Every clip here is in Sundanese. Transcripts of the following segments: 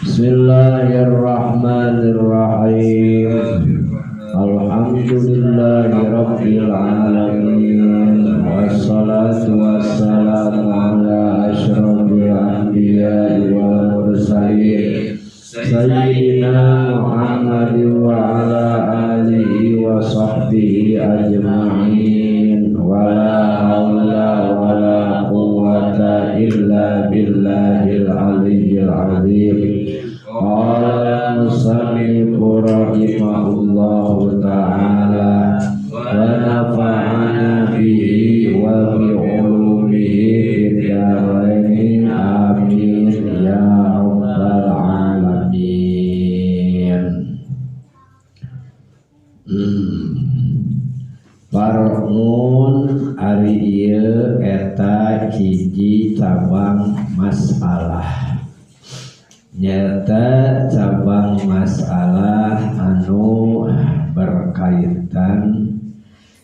Bismillahirrahmanirrahim. Alhamdulillahi rabbil alamin. Wassalatu wassalamu ala asyrafil anbiya'i wal mursalin sayyidina Muhammadin wa ala alihi wa sahbihi ajma'in. Wa la hawla wa la quwwata illa billahil aliyyil azim. Qala musannifu rahimahullahu ta'ala wa nafa'ana bihi wa bi ulumihi fid dharain, amin ya rabbal alamin. Parmun ari ieu eta hiji cabang masalah, nyata cabang masalah anu berkaitan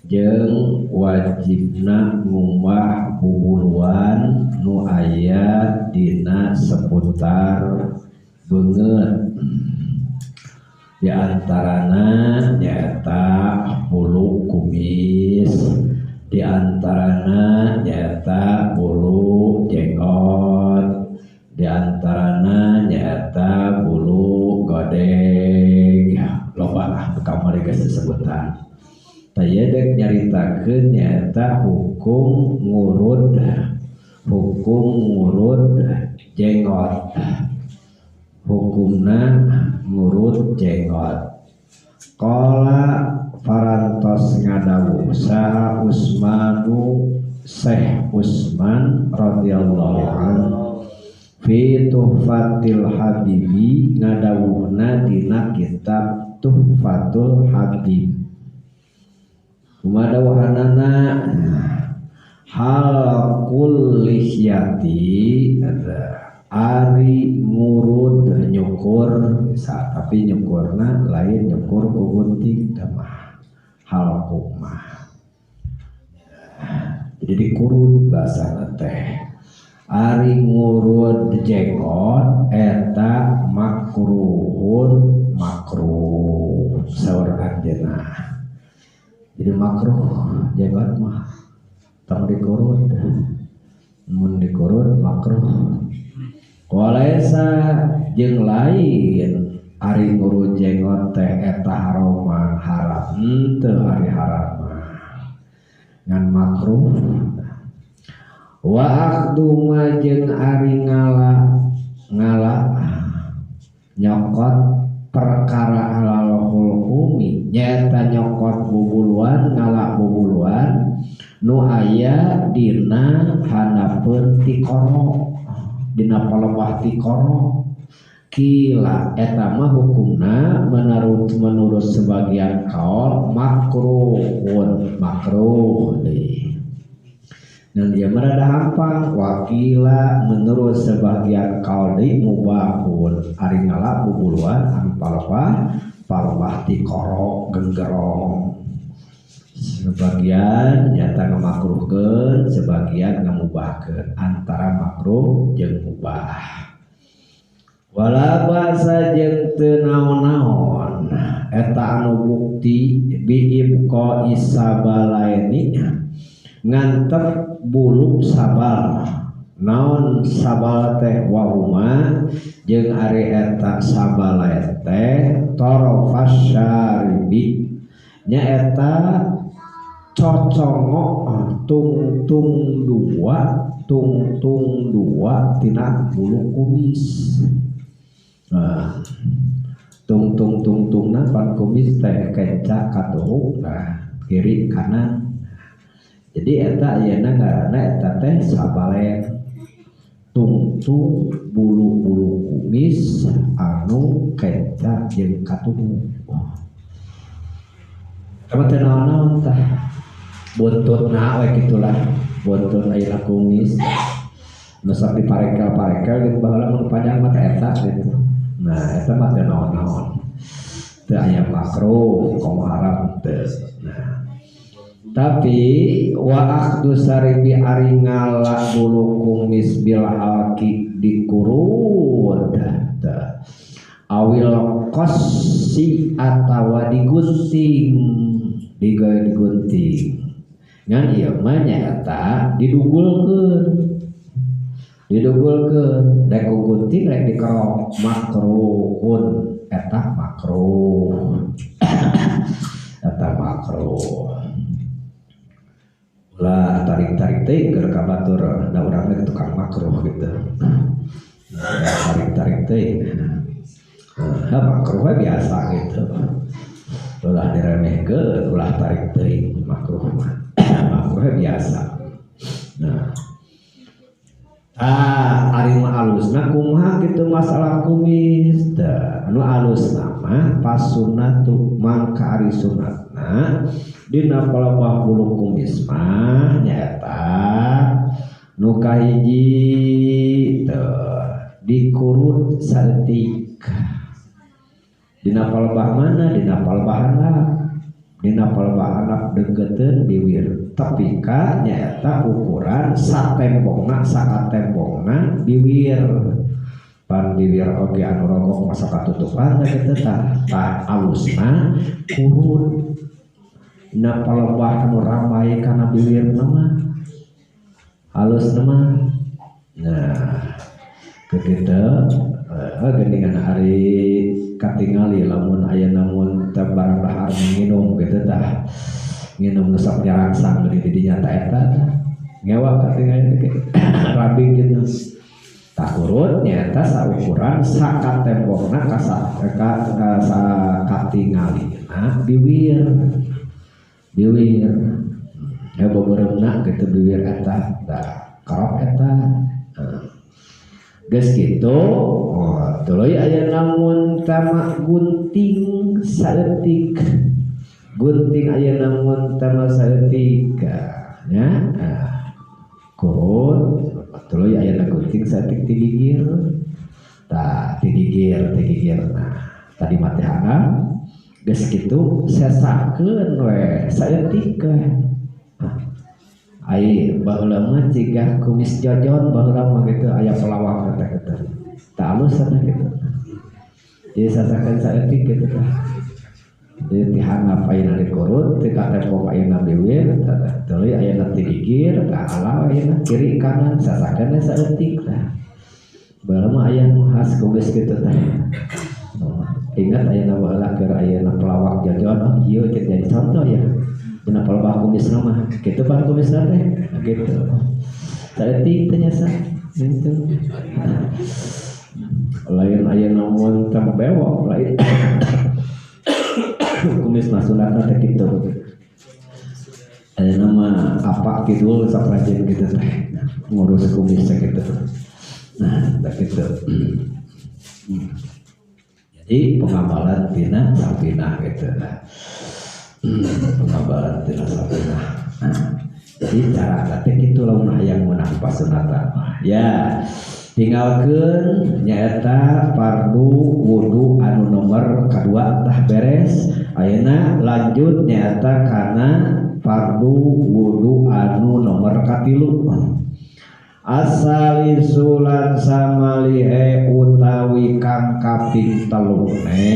jeung wajibna ngumbah bubuluan nu aya dina seputar beungeut. Di antarana nyaeta bulu kumis, di antarana nyaeta bulu jenggot, di antarana nyaeta bulu godeg. Loba lah kamari geus disebutan. Tah ieu deuk nyaritakeun nyaeta hukum ngurud, hukum ngurud jenggot. Hukumna ngurud jenggot. Qala farantos ngadawuh saha Usmanu Syekh Usman radhiyallahu anhu fi Tuhfatil Habibi, ngadawuhna dina kitab Tuhfatul Habib. Kumadawuhanana halqul lihyati, ari ngurud nyukur bisa, tapi nyukurna lain nyukur ku gunting mah, halqu mah. Jadi dikurud bahasana teh. Ari ngurud jenggot eta makruhun makruh saur anjeunna. Jadi makruh jenggot mah tong dikurud, mun dikurud makruh. Walaisa jeung lain ari ngurud jenggot teh eta haroman haram, henteu ari haram mah ngan makruh. Wa akhduma jeung ari ngala ngala nyokot perkara alal hulqumi, nyaeta nyokot bubuluan, ngala bubuluan nu aya dina handapeun tikoro, dina palembah tikoro. Kila eta mah hukumna menurut sebagian kaul makruhun makruh deui. Dan dia merada hampang. Wakila menurut sebagian kaul deui mubahun, ari ngala bubuluan anu palembah palembah tikoro genggerong. Sebagian nyata ngamakruhkeun, sebagian ngamubahkeun, antara makruh jeung mubah. Wala basa jeung teu naon-naon eta anu bukti biibqa isabalaini, ngantep bulu sabal. Naon sabal teh wahuma jeung ari eta sabalain teh torofasyaribi, nyaeta cocongok tungtung dua, tungtung dua tina bulu kumis. Nah, tungtung tungtungna pan kumis teh kenca katuhu, nah kiri kanan. Jadi eta ayeuna ngaranna eta teh sabalen, tungtung bulu-bulu kumis anu kenca jeung katuhu. Eta teh naon-naon tah buntutna we kitulah, buntut ayeuna kumis nu sok diparekel-parekel gitu baheula mun panjang mah teh eta gitu. Nah eta mah teh naon-naon, teu aya makruh komo haram teu. Nah tapi wa akhdu saribi ari ngala bulu kumis bil halqi dikurud tah. Awil qassi atawa digunting, digawe digunting. Ngan ieu mah nyaeta didugulkeun. Didugulkeun rek gunting rek dikerok makruhun eta makruh. Eta makruh. Ulah tarik-tarik teh keur ka batur da urang teh tukang makruh gitu. Tarik-tarik teh. Nah, makruh biasa gitu. Ulah diremehkeun, ulah tarik teuing makruh mah. Makruh biasa. Nah, ari nu alusna kumaha kitu masalah kumis tah anu alusna mah pasunnatu mangka ari sunatna dina palebah bulu kumis mah nyaeta nu kahiji teh dikurut saeutik. Dina palebah mana? Dina palebah handap. Dina palebah handap deungkeutkeun biwir. Tapi ka nyaeta ukuran satembongna sakatembongna biwir. Pan biwir oge anu rogok masa katutupan kitu tah. Tah alusna kurut. Dina palebah anu ramai kana biwirna mah alusna mah. Nah, kitu geuningan ari katingali lamun aya namun teh barang dahar nginum kitu tah nginum nu sok nyarangsang di dinya tah eta ngewa katingali teh rabing kitu tah kurut nyaeta saukuran sakatembongna ka sakatingalina biwir biwir ya boboreumna kitu biwir eta tah kerok eta. Geus kitu, oh, tuluy aya namun tama gunting saeutik. Gunting aya namun tama saeutik nya. Kurut tuluy aya gunting saeutik ti gigir. Tah ti gigir, ti gigir. Nah, tadi mah teh handap. Geus kitu sesakeun we saeutik we. Ai baheula mah cigah kumis jojon baheula mah kitu aya pelawak teh kitu. Tah alus teh kitu. Jadi sasakeun saeutik kitu tah. Jadi ti handap ayeuna dikurut, ti katembong ayeuna biwir, tuluy ayeuna ti gigir, tah ala ayeuna kiri kanan sasakeun saeutik tah. Baheula mah aya nu khas kumis kitu teh. Ingat ayeuna baheula keur ayeuna pelawak jojon, oh ieu jadi contoh ya. Dina palebah kumisna mah kitu pan kumisna teh kitu saeutik teh nyasa gitu lain aya namun teh bewok lain kumis mah sunatna teh kitu aya nama apa kidul sok rajin kitu teh ngurus kumis teh kitu. Nah teh kitu jadi pengamalan tina sapinah kitu lah. Pengabalan tina sapinah. Nah, jadi cara teh kitu lamun hayang meunang pasunatan mah. Ya, tinggalkeun nyaeta fardu wudu anu nomor kadua tah beres. Ayeuna lanjut nyaeta kana fardu wudu anu nomor katilu. Asalisulan samalihe utawi kang kaping telune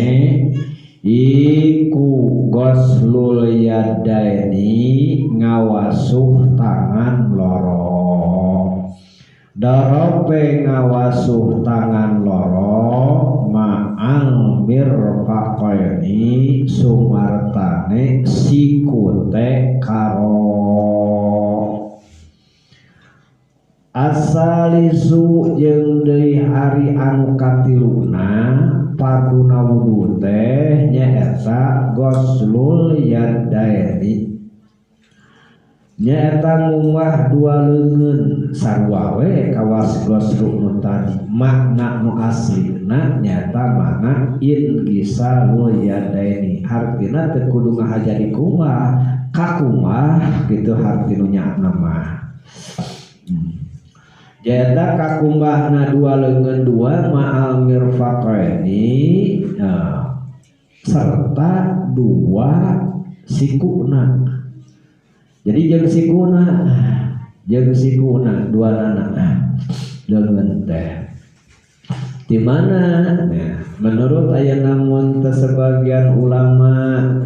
iku ghoslul yadaini ngawasuh tangan loro. Darope ngawasuh tangan loro ma'al mirfaqaini sumartane sikute karo. Asalisu jeung deui ari anu katiluna parduna wudu teh nyaeta ghoslul yadaini nyaeta ngumbah dua leungeun sarua we kawas goslu nu tadi makna nu aslina nyaeta makna ingisalul yadaini hartina teu kudu ngahaja dikumbah kakumbah kitu harti nu nyaana mah. Nyaeta kakumbahna dua leungeun dua ma'al mirfaqaini serta dua sikuna. Jadi jeung sikuna dua nana leungeun teh. Di mana? Nah, menurut aya namun sebagian ulama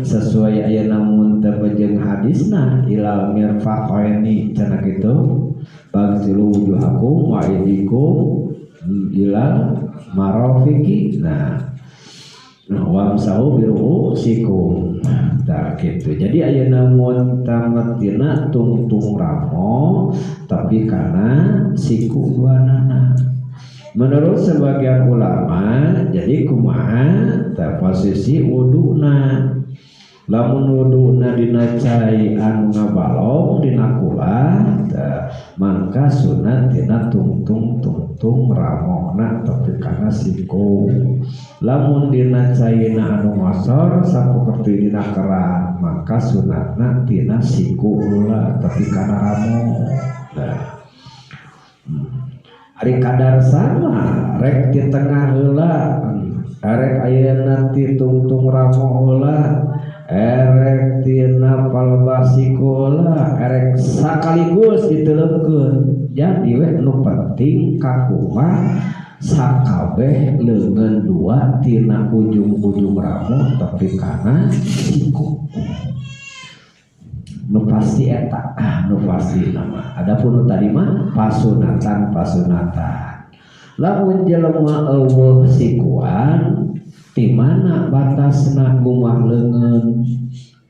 sesuai aya namun teu jeung hadisna ilal mirfaqaini cenah kitu bagsilu wujuhakum wa aydikum ilal marafiqi. Nah, wamsahu biru'usikum. Tah kitu. Jadi aya namun tametina tungtung ramo tapi kana siku duanana. Menurut sebagian ulama jadi kumaha tah posisi wuduna. Lamun wuduna dina cai anu ngabalong dina kulah tah mangka sunat dina tungtung tungtung ramona tapi kana siku. Lamun dina caina anu ngosor saperti dina keran maka sunatna dina siku heula tapi kana ramo. Nah, ari kadar sama rek di tengah heula erek ayeuna ti tungtung ramo heula erek tina palebah siku heula erek sakaligus diteleungkeun. Jadi weh nu penting kakumaha sakabeh leungeun dua tina ujung-ujung ramo tapi kana siku. Nu pasti eta, nu pasti nama. Adapun nu tadi mah pasunatan pasunatan. Lamun jelema eueuh sikuan ti mana batasna gumah leungeun?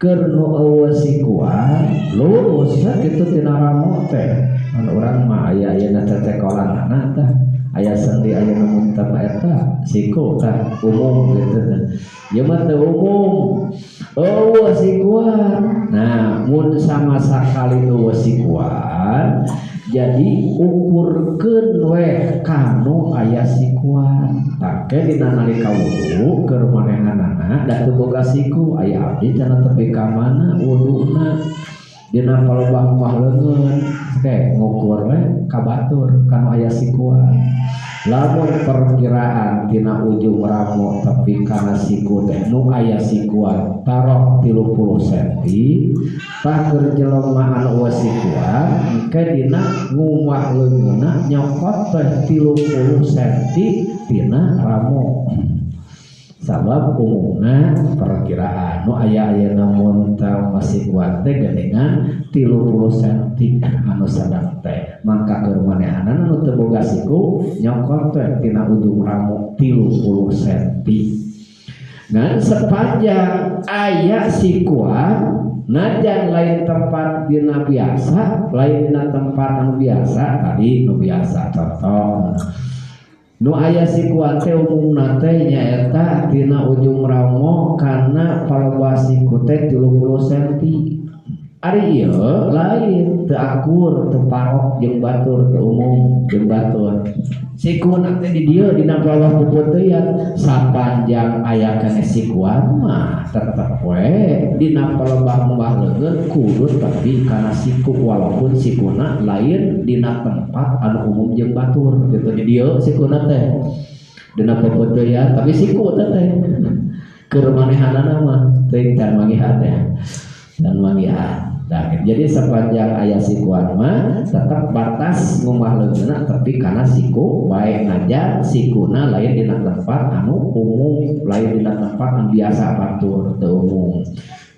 Keur nu eueuh sikuan lurus kitu tina ramo teh. Kan urang mah aya ayeuna cecekolanana tah. Aya sendi aya nu muntah eta siku tah umum gitu tah. Ieu mah teu umum. Eueuh sikuan. Nah, mun sama sakali eueuh sikuan jadi ukurkeun weh kanu aya sikuan. Tah ke dina nalika wudu keur manehanana da teu boga siku aya abdi cenah tepi ka mana wuduna. Dina palebah mah leungeun ke ngukur we ka batur kanu aya sikuan. Lamun perkiraan tina ujung ramo tapi kana siku teh nu aya sikuan taroh 30 cm tah keur jelema anu eueuh sikuan engke dina ngumah leungeunna nyokot teh 30 cm tina ramo. Sabab umumna perkiraan nu aya ayeuna mun masih kuat teh geuningan 30 cm anu sadang teh mangka keur manehanana nu teu boga siku nyokot teh tina ujung ramo 30 cm. Ngan sepanjang aya sikuan najan lain tempat dina biasa, lain dina tempat anu biasa tadi nu biasa contoh nu aya sikuan teh umumna teh nyaeta tina ujung ramo kana palebah siku teh 30 cm. Ari ieu lain teu akur teu parok jeung batur teu umum jeung batur. Sikuna teh di dieu dina palebah puputeuyan sapanjang aya keneh sikuan mah tetep we dina palebah mbah leungeun kudu tepi kana siku walaupun sikuna lain dina tempat anu umum jeung batur gitu di dieu sikuna teh dina puputeuyan tapi siku teh teh keur manehanana mah teuing can manggihan ya dan manggihan. Nah, jadi sepanjang aya sikuan mah tetap batas ngumah leungeunna tepi kana siku bae najan sikuna lain dina tempat anu umum lain dina tempat anu biasa batur teu umum.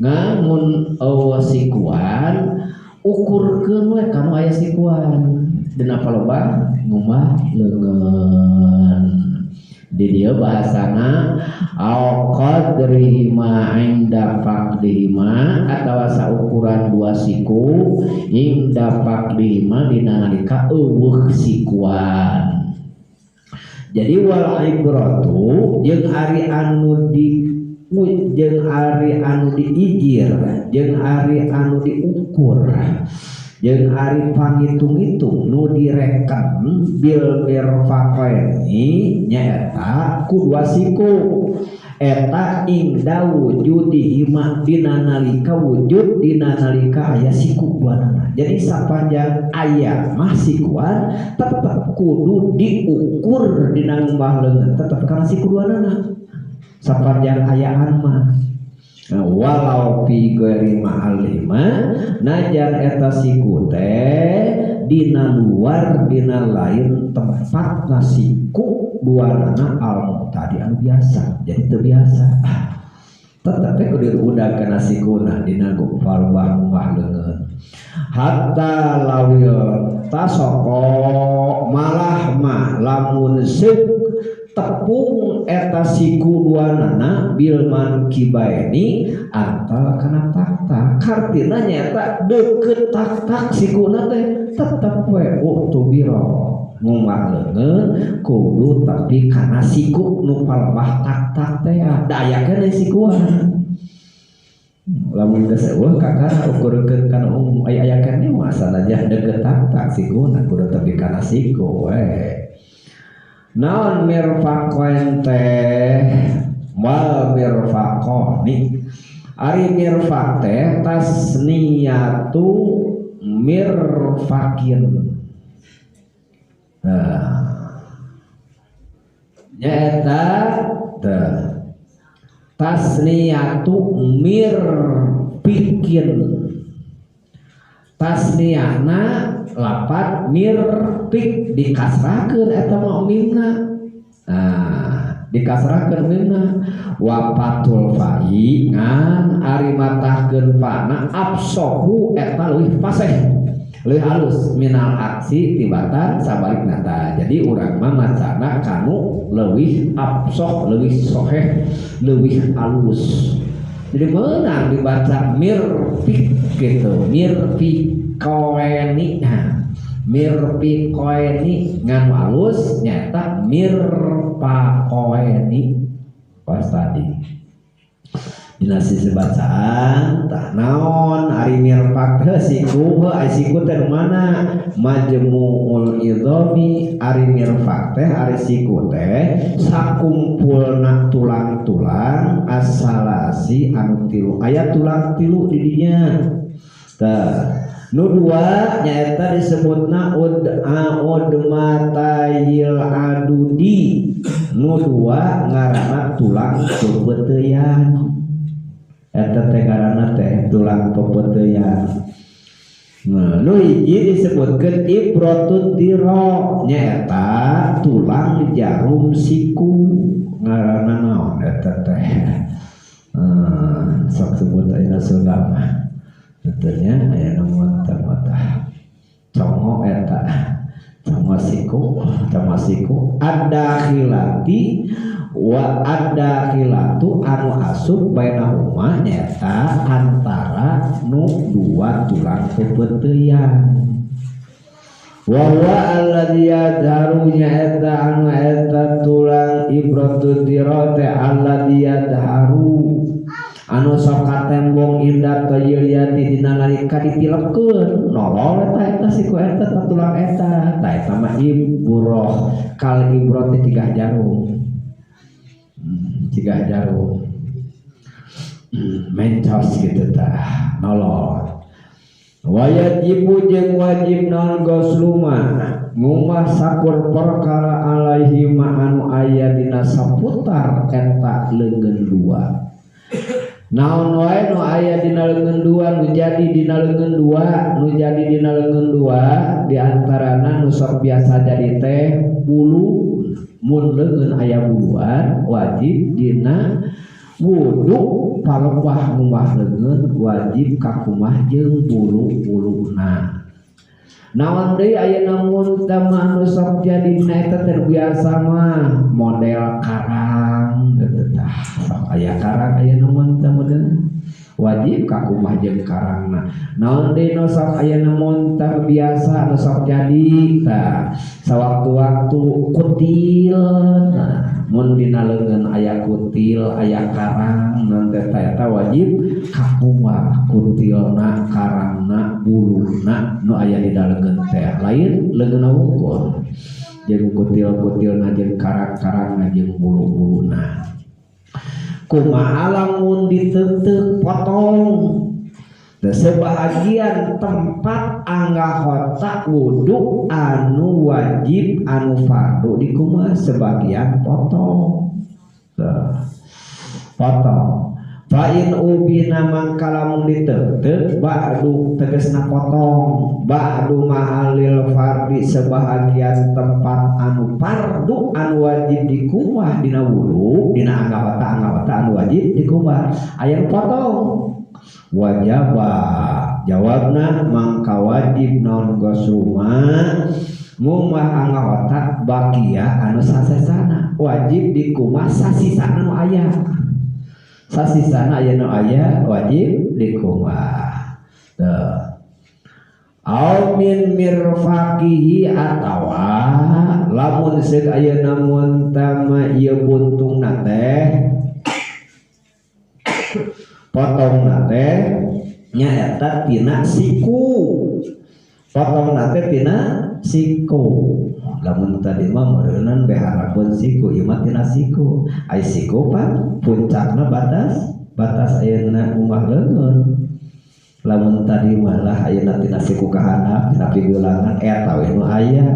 Ngan mun eueuh sikuan ukurkeun we kanu aya sikuan dina palebah ngumah leungeun. Di dieu bahasana au qadri ma inda faqdihima atawa saukuran dua siku inda faqdihima dina nalika eueuh sikuan. Jadi wal ibratu jeung ari anu di jeung ari anu diijir jeung ari anu diukur jeung ari pangitung-hitung nu direken bil mirfaqaini nyaeta ku dua siku eta inda wujudihima dina nalika wujud dina nalika aya siku duanana. Jadi sapanjang aya mah sikuan tetep kudu diukur dina ngumbah leungeun tetep kana siku duanana sapanjang ayaan mah. Nah, walau fi ghairi mahallima najan eta siku teh dina luar dina lain tempat nasiku duanana al tadi anu biasa jadi teu biasa tetapi kudu diudag kana sikuna dina palebah ngumbah leungeun hatta lawil tasoko malah mah lamun seuk tepung eta siku duanana bilman kibaeni antal kana tak-tak kartina nyaeta deukeut tak-tak sikuna teh tetep we uktubiro ngumbah leungeun kudu tapi kana siku nu palebah tak-tak teh da aya keneh sikuan lamun geus eueuh kakara ukurkeun kana umum aya aya keneh mah sanajan deukeut tak-tak sikuna kudu tapi kana siku we. Naon mirfaqain teh wal mirfaqani ari mirfaq teh tasniyatu mirfaqin. Nah nyaeta teh tasniyatu mirfiqin tasniyahna lapat mirfik dikasrakeun eta mah mimna. Nah, dikasrakeun mimna wafatul fa'i ngan ari matahkeun fa'na absohu eta leuwih fasih leuwih halus minal aksi tibatan sabalikna tah. Jadi urang mah macana kanu leuwih absoh leuwih soheh leuwih halus. Jadi meunang dibaca mirfik gitu mirfikoeni. Nah, mirfikoeni ngan halus nyata mirpakoeni pas tadi dina sisi bacaan tah naon ari mirfak teh siku heuh siku teh mana majmuul idhami ari mirfak teh ari siku teh sakumpulna tulang-tulang asalasi anu tilu aya tulang tilu di dinya tah nu dua nyaeta disebutna udmatayil adudi nu dua ngaranna tulang pepeuteyan eta teh ngaranna teh tulang pepeuteyan. Nah nu hiji disebutkeun ibratud dira nyaeta tulang jarum siku ngaranna naon eta teh sok sebut ayeuna Sunda mah betulnya aya nu mata congo eta congo siku ad-dakhilati wa ad-dakhilatu anu asup bainahuma nyaeta antara nu dua tulang pepeuteyan wa huwa alladzi yadharu nyaeta anu eta tulang ibratud dira teh alladzi yadharu anu sok katembong indah tayiliati dina nalika ditilepkeun nolol eta eta siku eta tulang eta tah eta mah ibroh kal ibroh teh cigah jarum cigah jarum mencos gitu tah nolol wajibu jeung wajib non gosluma ngumah sakur perkara alaihi ma anu aya dina saputar eta leungeun dua. Naon wae nu aya dina leungeun dua nu jadi dina leungeun dua nu jadi dina leungeun dua di antarana nu sok biasa jadi teh bulu mun leungeun aya buluan wajib dina wudu palebah ngumbah leungeun wajib kakumah jeung bulu-buluna. Naon deui ayeuna mun teh mah nu sok jadi dina eta terbiasa mah model karang gitu tah sok aya karang ayeuna mun teh model wajib kakumah jeung karangna. Naon deui nu sok ayeuna mun teh biasa nu sok jadi tah sawaktu-waktu kutil nah mun dina leungeun aya kutil aya karang naon teh eta wajib kakumah kutilna karangna buluna nu aya di leungeun teh lain leungeun wungkul jeung kutil-kutilna jeung karang-karangna jeung bulu-buluna. Kumaha lamun diteuteup potong sebahagian tempat anggota wudu anu wajib anu fardu dikumaha sebagian potong. Potong. Fa in ubina mangka lamun lamun diteuteup ba'du tegasna potong ba'du mahalil fardi sebahagian tempat anu fardu anu wajib dikumbah dina wudu dina anggota anu wajib dikumbah aya nu potong wajaba jawabna mangka wajib naon gosuma ngumah anggota bakia anu sasesana wajib dikumbah sasisana nu aya sasisana aya nu aya wajib dikumbah teu au min mirfaqihi atawa lamun seuk ayeuna mun tama ieu buntungna teh potongna teh nyaeta tina siku potongna teh tina siku lamun tadi mah meureunan beharakeun siku ieu mah tina siku ai siku pan puncakna batas ayeuna umah leungeun lamun tadi malah ayeuna tina siku ka handap tina pigelangan eta we nu aya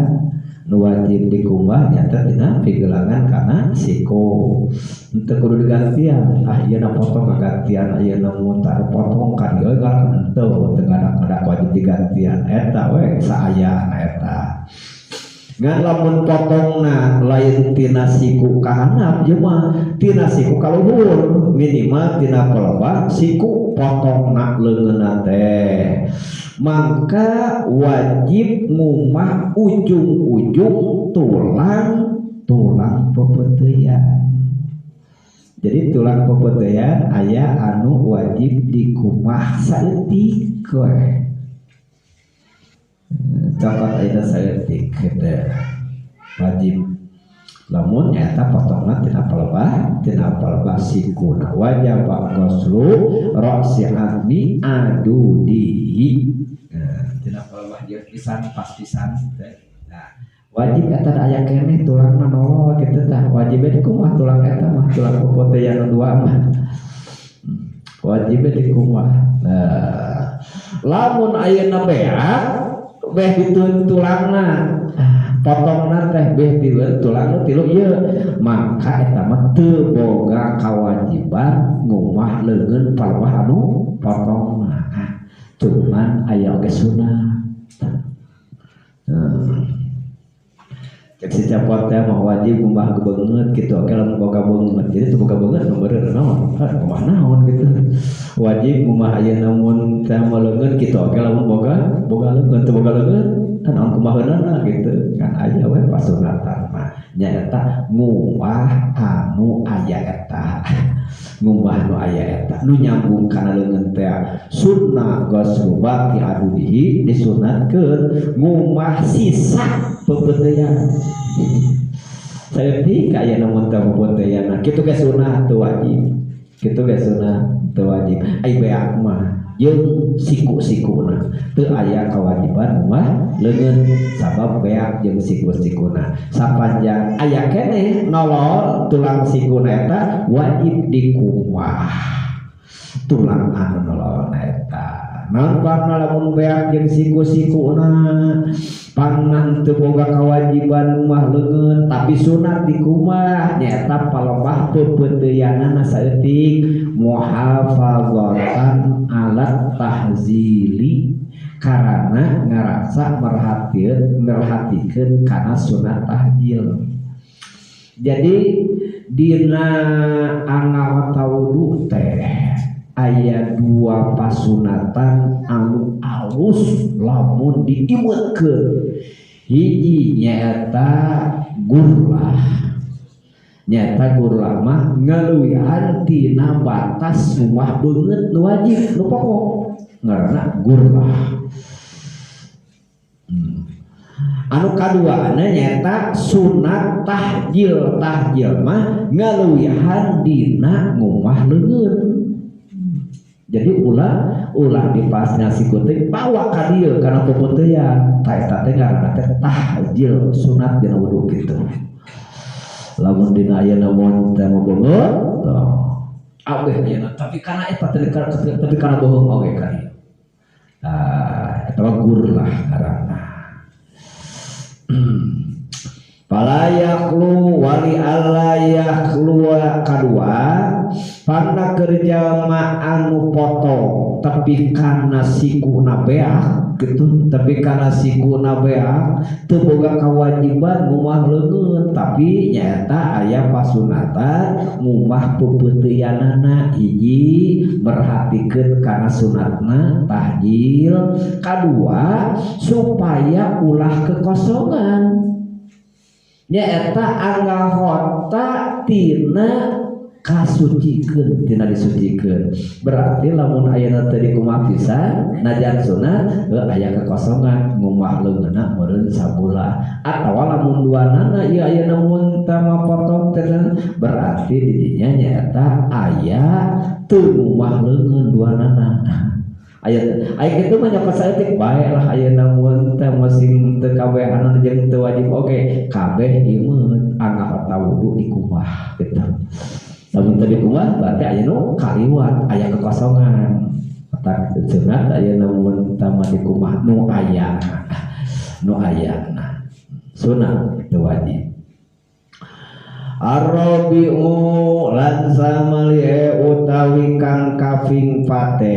nu wajib dikumbah nyata tina pigelangan kana siku henteu kudu digantian ah ieu na potong kagantian ayeuna mutar potong ka dieu galak henteu teu ngadak-ngadak wajib digantian eta we saayana eta ngan lamun potongna lain tina siku ka handap ieu mah tina siku ka luhur minimal tina pelebah siku potongna leungeunna teh maka wajib ngumah ujung-ujung tulang pepeteuyan. Jadi tulang pepeteuyan aya anu wajib dikumah saeutik we. Cokot ayeuna saeutik teh wajib. Lamun eta potongna tina pelebah sikuna wajib ghuslu ra'si azmi adudihi. Nah, tina pelebah jeung pisan pas pisan teh. Nah, wajib eta aya keneh tulangna nolol kitu tah wajib dikumbah tulang eta mah tulang pepeteuyan nu dua mah. Wajib dikumbah. Nah, lamun ayeuna beak beh ditun tulangna potongna teh beh tilu tulang nu tilu ieu maka eta mah teu boga kawajiban ngumah leungeun palebah anu potongna cuman aya oge sunat. Cek si capot teh mah wajib ngumbah beungeut kitu oge lamun boga beungeut jadi teu boga beungeut meureun naon kumaha naon gitu wajib ngumbah ayeuna mun teh mah leungeun kitu oge lamun boga leungeun teu boga leungeun naon kumaheunana gitu kan aya we pasunatan mah nyaeta ngumbah anu aya eta ngumbah nu aya eta nu nyambung kana leungeun teh sunnah ghuslu baqi adudihi disunatkeun ngumbah sisa pepeteuyan saeutik aya namun teh pepeteuyan kitu ge sunah teu wajib kitu ge sunah teu wajib ai beak mah jeung siku-sikuna teu aya kewajiban mah leungeun sabab beak jeung siku-sikuna sapanjang aya keneh nolol tulang sikuna eta wajib dikumbah tulang anu nolol eta naon pangna lamun beak jeung siku-sikuna pangna teu boga kewajiban mah leungeun tapi sunat dikumbah nyaeta palebah pepeteuyanana saeutik muhafazatan alat tahzili karena ngarasa merhatikeun kana sunat tahjil. Jadi dina anggota wudu teh aya dua pasunatan anu alus lamun diimeutkeun. Hiji nyaeta gurlah nyaeta gurlah mah ngaleuwihan tina batas rumah beungeut nu wajib nu pokok ngaranna gurlah. Anu kaduana nyaeta sunat tahjil tahjil mah ngaleuwihan dina ngumah leungeun. Jadi ulah dipasnya siku teh bawa ka dieu kana pepeteuyan ta eta teh ngaranna teh tahjil sunat dina wudu kitu. Lamun dina ayeuna mun teh beungeut abeh ayeuna tapi kana eta teh tapi kana bohong oge ka dieu. Tah eta mah gurlah ngaranna. Fala yaqlu wali alla yaqlu kadua pangna keur jalma anu potong Tapi kana sikuna beak gitu, tapi kana sikuna beak teu boga kewajiban ngumah leungeun, tapi nyaeta aya pasunatan ngumah peupeuteuyanana. Hiji, merhatikeun kana sunatna tahjil, kadua supaya ulah kekosongan, nyaeta angahota tina kasucikeun, tina disucikeun. Berarti lamun ayeuna teu dikumaha pisan najan sunat heuh aya kekosongan, ngumah leungeunna meureun sabulah, atawa lamun duanana ieu ayeuna mun tama potong teh, berarti di dinya nyaeta aya teu ngumah leungeun duanana. Aya aya kitu mah nyokot saeutik bae lah. Ayeuna mun teh masing teu kabehanana jeung teu wajib oge, kabeh ieu mah angahota wudu dikumbah gitu. Lamun teu dikumbah berarti aya nu kaliwat, aya kekosongan. Tak sunat ayeuna mun tama dikumbah nu aya, nu aya. Nah, sunat teu wajib. Arrobi'u lan samalie utawi kang kaping pate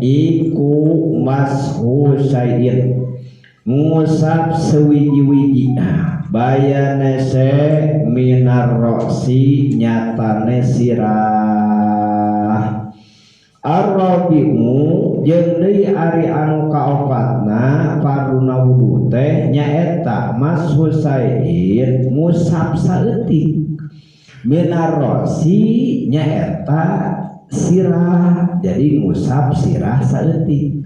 iku mashu syai'in ngusap sewiji-wiji bayanese minar roksi nyatane sirah. Arrobi'u jeung deui ari anu kaopatna farduna wudu teh nyaeta mashu syai'in ngusap saeutik minar roksi nyaeta sirah, jadi ngusap sirah saeutik.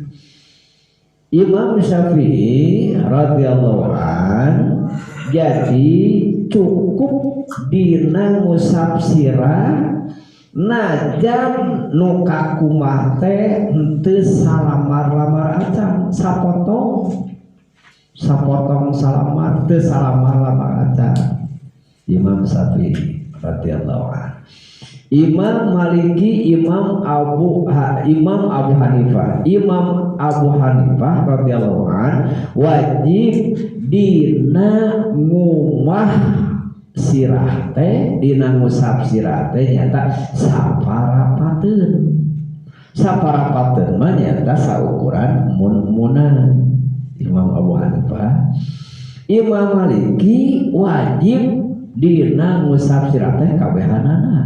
Imam Syafi'i radhiyallahu an jadi cukup dina ngusap sirah najan nu kakumah teh henteu salamar-lamar acan, sapotong sapotong salamar teu salamar-lamar acan. Imam Syafi'i radhiyallahu an. Imam Maliki, Imam Abu Hanifah, Imam Abu Hanifah radhiyallahu an wajib dina ngumah sirah teh, dina ngusap sirah teh nyata saparapateun. Saparapateun mah nyata saukuran mun-munan. Imam Abu Hanifah. Imam Maliki wajib dina ngusap sirah teh kabehanana.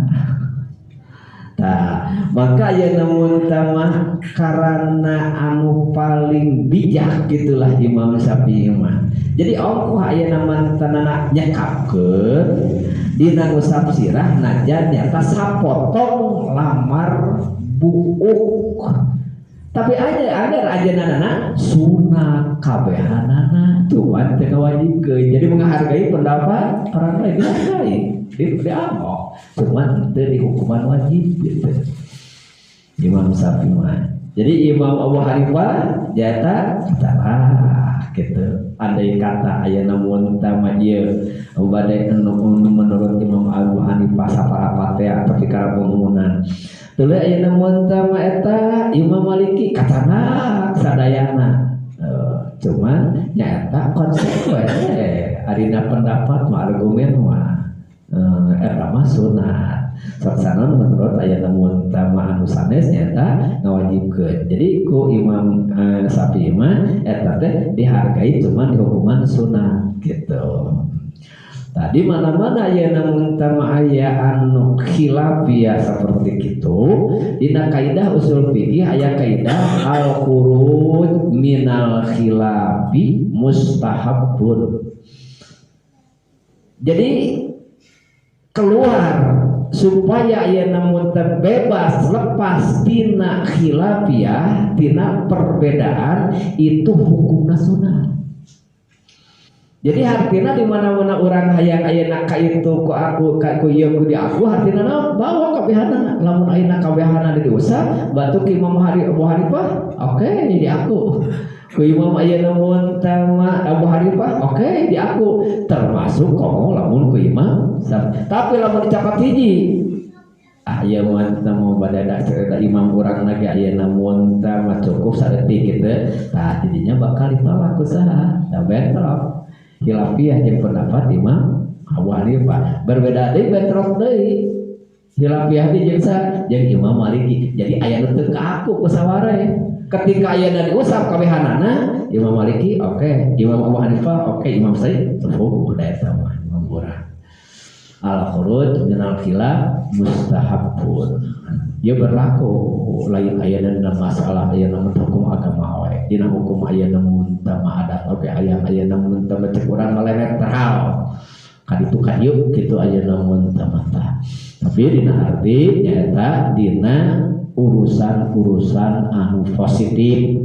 Tah, maka aya namun tamah karena anu paling bijak gitulah Imam Syafi'i mah. Jadi ongkoh aya nama tanana nyekapkeun dina ngusap sirah najan nyata sapotong lamar buuk. Tapi aja agar ajenanana sunat kabehanana cuman teu kawajibkeun. Jadi menghargai pendapat orang lain, dihargai. Diamok, cuman teu dihukuman wajib gitu. Imam Syafi'i mah. Jadi Imam Abu Hanifah jata salah gitu. Andai kata aya namun tama ieu bade anu menurut Imam Abu Hanifah saparapat teh tapi kana pengumuman. Tuluy aya namun tama eta Imam Maliki katana sadayana. Cuman nyaeta konsekuen arina pendapat mah argumen mah eta mah sunat. Saksana menurut aya namun tama anu sanes nyata ngawajibkeun. Jadi ku Imam Syafi'i mah eta teh dihargai cuman dihukuman sunat gitu. Tadi mana-mana aya namun tama aya anu khilafiyah seperti kitu, dina kaidah usul fikih aya kaidah al khuruj minal khilafi mustahabbun. Jadi keluar supaya aya namun terbebas lepas tina khilafiyah, tina perbedaan itu hukumna sunat. Jadi artinya di mana-mana orang hayang ayeuna ka itu ku aku ka ku ieu ku di aku artinya naon bawa kabehana. Lamun ayeuna kabehana diusap batu ki Imam Abu Hanifah oke di aku, ku Imam ayeuna mun tama Abu Hanifah oke di aku, termasuk komo lamun ku Imam. Tapi lamun dicapat hiji ah ieu mah teu badada cerita imam urang lagi ayeuna mun tama cukup saeutik kitu tah jadinya bakal ditolak ku saha da bentrok khilafiyah jeung pendapat Imam Abu Hanifah berbeda deui, bentrok deui. Khilafiah di jeung sa jeung Imam Maliki. Jadi aya nu teu kaku ku saware. Ketika ayeuna diusap kabehanana Imam Maliki oke, Imam Abu Hanifah oke, Imam Said terhukum da eta mah Imam urang. Al khuruj minal khilaf mustahabun. Dia berlaku lain ayeuna dina masalah ayeuna mun hukum agama we. Dina hukum ayeuna mun teu adat oke, aya ayeuna mun teu cek urang netral. Kaditu kadieu kitu ayeuna mun teu mata. Tapi dina arti nyaeta dina urusan-urusan anu positif.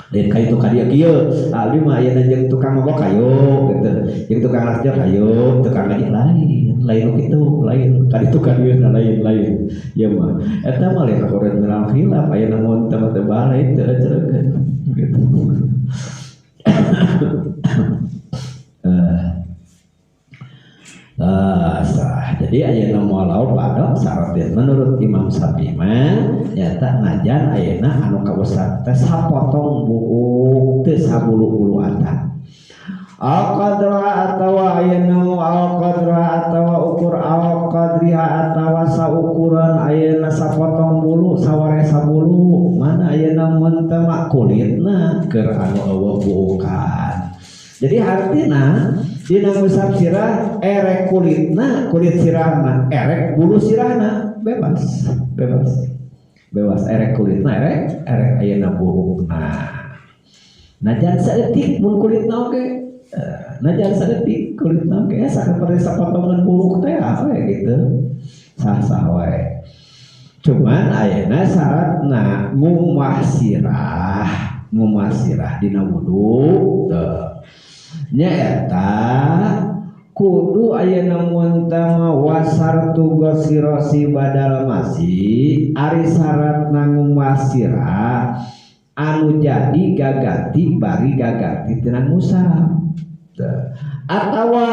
Lain ka itu ka dieu kieu, abdi mah ayeuna jeung tukang mabok hayu gitu. Jeung tukang lasjor hayu, tukang ngaji lain, lain nu kitu, lain ka ditu ka dieu lain-lain. Ieu mah eta mah lain khuruj minal khilaf ayeuna mun teu teu balik teu ecerekeun gitu. Jadi ayeuna walau pada syaratnya menurut Imam Syafi'i mah nyata najan ayeuna anu kausap teh sapotong buuk teu sabulu-bulu atan. Al qadra atawa ayeuna al qadra atawa ukur al qadriha atawa saukuran ayeuna sapotong bulu saware sabulu mana ayeuna mun teu mah kulitna keur anu eueuh buukan. Jadi artina dina ngusap sirah erek kulitna kulit sirahna erek bulu sirahna bebas bebas bebas erek kulitna erek erek ayeuna buukna. Najan saeutik mun kulitna oge najan saeutik kulitna oge sakeperti sapotongan buuk teh we gitu sah-sah wae. Cuman ayeuna syaratna ngumah sirah dina wudu teu nyaeta kudu ayeuna mun teh wasartu ghasirasi badal masi ari syaratna ngumah sirah anu jadi gaganti bari gaganti tina ngusap atawa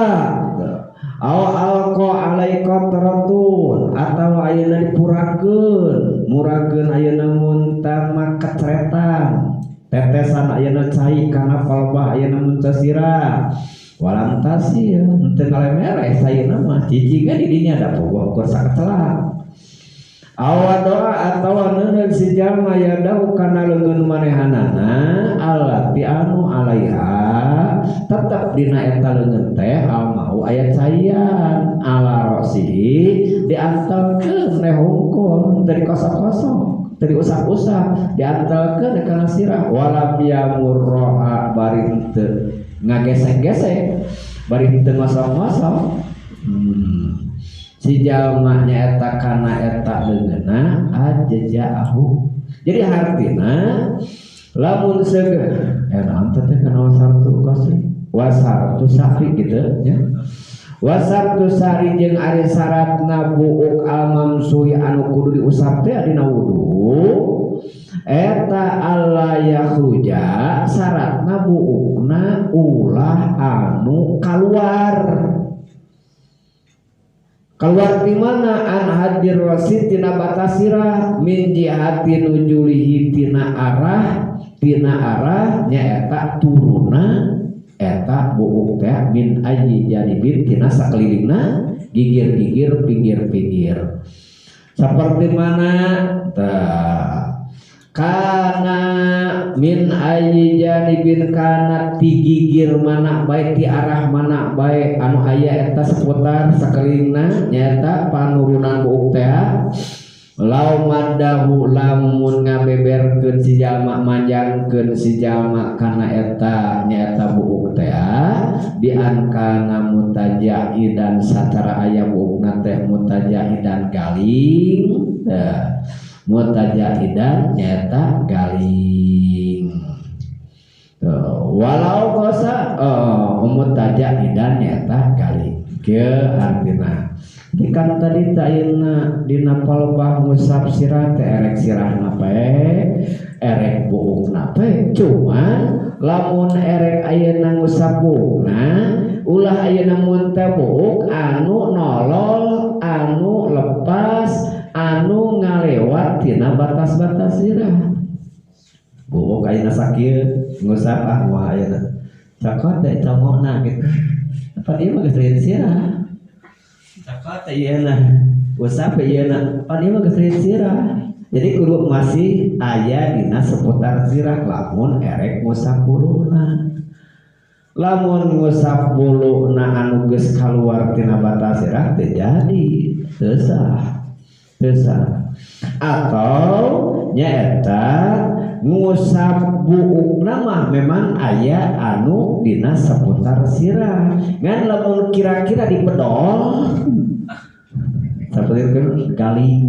aw alqa alaika taratun atawa ayeuna dipurakeun murakeun ayeuna mun teh mah keceretan tetesan ayeuna cai kana falbah ayeuna mun sirah walam tasil teu ngalemereh sayeuna mah cicingna di dinya da pogoh ukur sakecelak awa doa atawa neundeun si jalma yadahu kana leungeun manehanana allati anu alaiha tetep dina eta leungeun teh almau aya caian ala rosihi diantelkeun hungkul dari kosong-kosong dari usap-usap diantelkeun kana sirah walam yamurroha bari teu ngagesek-gesek bari teu ngosong-ngosong. Si jalma nyaeta kana eta leungeunna ajja'ahu. Jadi hartina lamun seugeuh naon teh kana wasartu qasri wasartu safri gitu nya. Wasartu sari jeung ari syaratna buuk al-mamsuhi anu kudu diusap teh dina wudu eta alla yakhruja syaratna buukna ulah anu kaluar. Keluar di mana an hadir wasit tina batasirah min jihati nujulihi tina arah nyaeta turuna eta buuk teh min ayyi janibin tina sakelilingna gigir-gigir pinggir-pinggir seperti mana tah kana min ayyi janibin kana ti gigir mana bae ti arah mana bae anu aya eta seputar sakelilingna nyaeta panurunan buuk teh lau madahu lamun ngabeberkeun si jalma manjangkeun si jalma kana eta nyaeta buuk teh bi an kana mutajahidan sacara aya buukna teh mutajahidan galing teh mutajahidan nyaeta galing walau kosa mutajahidan nyaeta galing kieu artina. Kan tadi ayeuna dina palebah ngusap sirah teh erek sirahna pae erek buukna pae cuman lamun erek ayeuna ngusap buukna ulah ayeuna mun teh buuk anu nolol anu lepas anu ngalewat tina batas-batas sirah buuk ayeuna sakieu ngusap ah moal ayeuna cakot teh congokna gitu apa dia mah geus lain sirah cakot teh ieu nah Usap ieu na pan ieu mah geus sirah. Jadi kudu masih aya dina seputar sirah lamun erek ngusap buluna. Lamun ngusap buluna anu geus kaluar tina batas sirah teu jadi, teu sah. Teu sah. Atau nyaeta ngusap buukna mah memang aya anu dina seputar sirah. Ngan lamun kira-kira dipedol saperti itu galing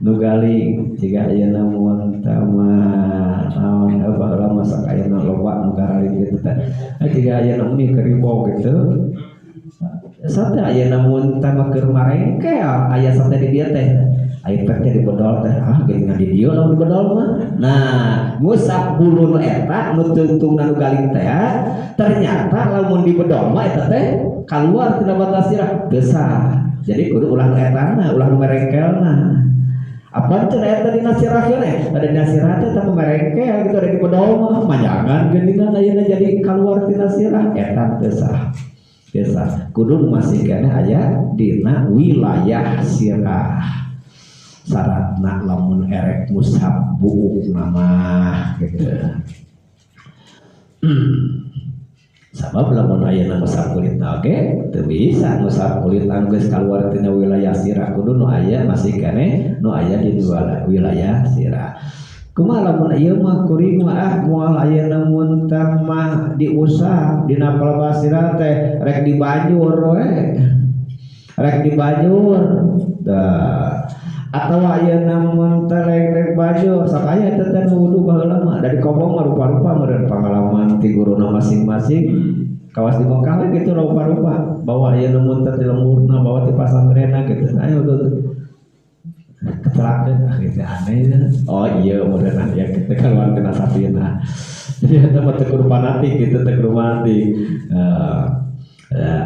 nu galing jika ayeuna mun mah naon baheula mah sok ayeuna loba nu garaling kitu teh jika ayeuna mie keribo gitu sate ayeuna mun teh mah keur marengkel aya sate di dieu teh aya teh dibedol teh ah geuningan di dieu lamun dibedol mah. Nah ngusap bulu nu eta nu tungtungna nu galing teh ternyata lamun dibedol mah eta teh kaluar tina batas sirah teu sah. Jadi kudu ulah nu etana ulah nu merengkelna. Apa cenah eta dina sirah keneh? Ada dina sirah teh tapi merengkel gitu ada di bedol mah manjangan geuningan ayeuna jadi kaluar tina sirah eta teu sah. Teu sah. Kudu masih keneh aya dina wilayah sirah. Syaratna lamun erek ngusap buukna mah gitu. Sabab lamun ayeuna ngusap kulitna oge teu bisa ngusap kulit anu geus kaluar tina wilayah sirah kudu nu aya masih keneh nu aya di wilayah sirah. Kumaha lamun ieu mah kuring mah ah moal ayeuna mun teh mah diusap dina palebah sirah teh rek dibanjur we. Rek dibanjur. Tah atawa ayeuna mun teh rek banjur sok aya teh teh wudu baheula mah dari kobong mah rupa-rupa meureun pangalaman ti guruna masing-masing kawas di Mekah we gitu rupa-rupa bawa ayeuna mun teh di lemburna bawa ti pasantrenna gitu aya udah kecelakaan ah gitu aneh oh iya meureun ya kita keluar tina sapina jadi eta mah teu kudu fanatik gitu teu kudu fanatik.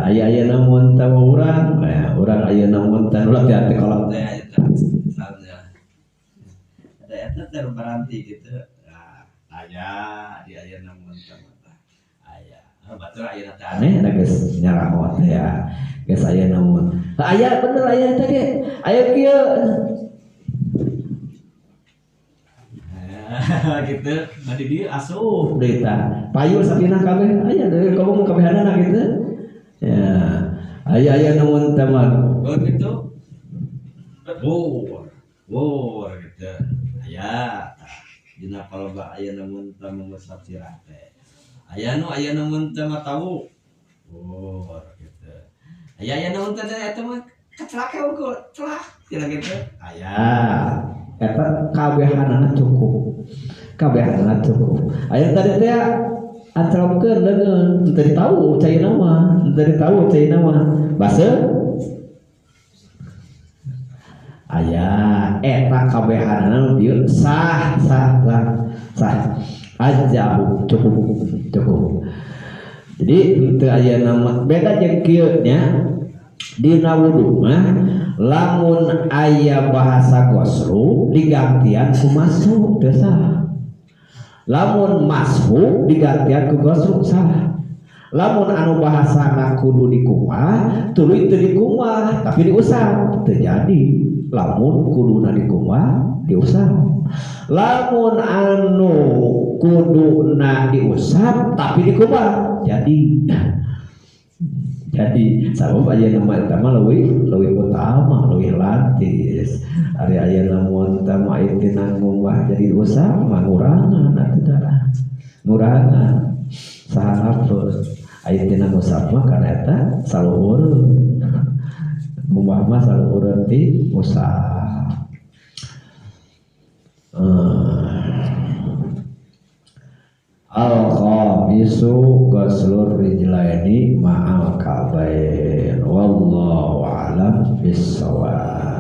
Aya ayeuna mun teh urang urang ayeuna mun teh ulah teh kolot teh eta misalnya ada eta teh berhenti gitu nah aya di ayeuna mun teh aya batur ayeuna teh aneh da geus nyarahot ya geus ayeuna mun aya bener aya teh ge aya kieu gitu nah di dieu asup deui tah payu sapinah kabeh aya deui komo kabehanana gitu ya aya aya namun teh mah gitu wor gitu aya dina palebah aya namun teh ngusap sirah teh aya nu aya namun teh mah tahu wor gitu aya aya namun teh eta mah kecelaka unggul celak cenah gitu aya eta kabehanana cukup kabehanana cukup aya tadi teh ancelopkeun leungeun teu ditahu caina mah teu ditahu caina mah baseuh aya eta kabehanana dieu sah sah sah sah ajabu cukup cukup. Jadi teu aya nama beda jeung kieu nya dina wudu mah lamun aya bahasa goslu digantian ku masuk teu sah. Lamun mashu digantian ku goslu sah. Lamun anu bahasana kudu dikumbah tuluy teu dikumbah tapi diusap teu jadi. Lamun kuduna dikumbah diusap. Lamun anu kuduna diusap tapi dikumbah jadi. Jadi sabab ayeuna mah eta mah leuwih leuwih utama leuwih lantis. Ari ayeuna mun teh mah tina ngumbah jadi usap mah ngurangan atuh darah. Ngurangan saha aya tina ngusap mah kana eta saluhureun. Ngumbah mah saluhureun ti usap. Al-khamisu ghuslur rijlaini ma'al ka'bain. Wallahu a'lam bissawab.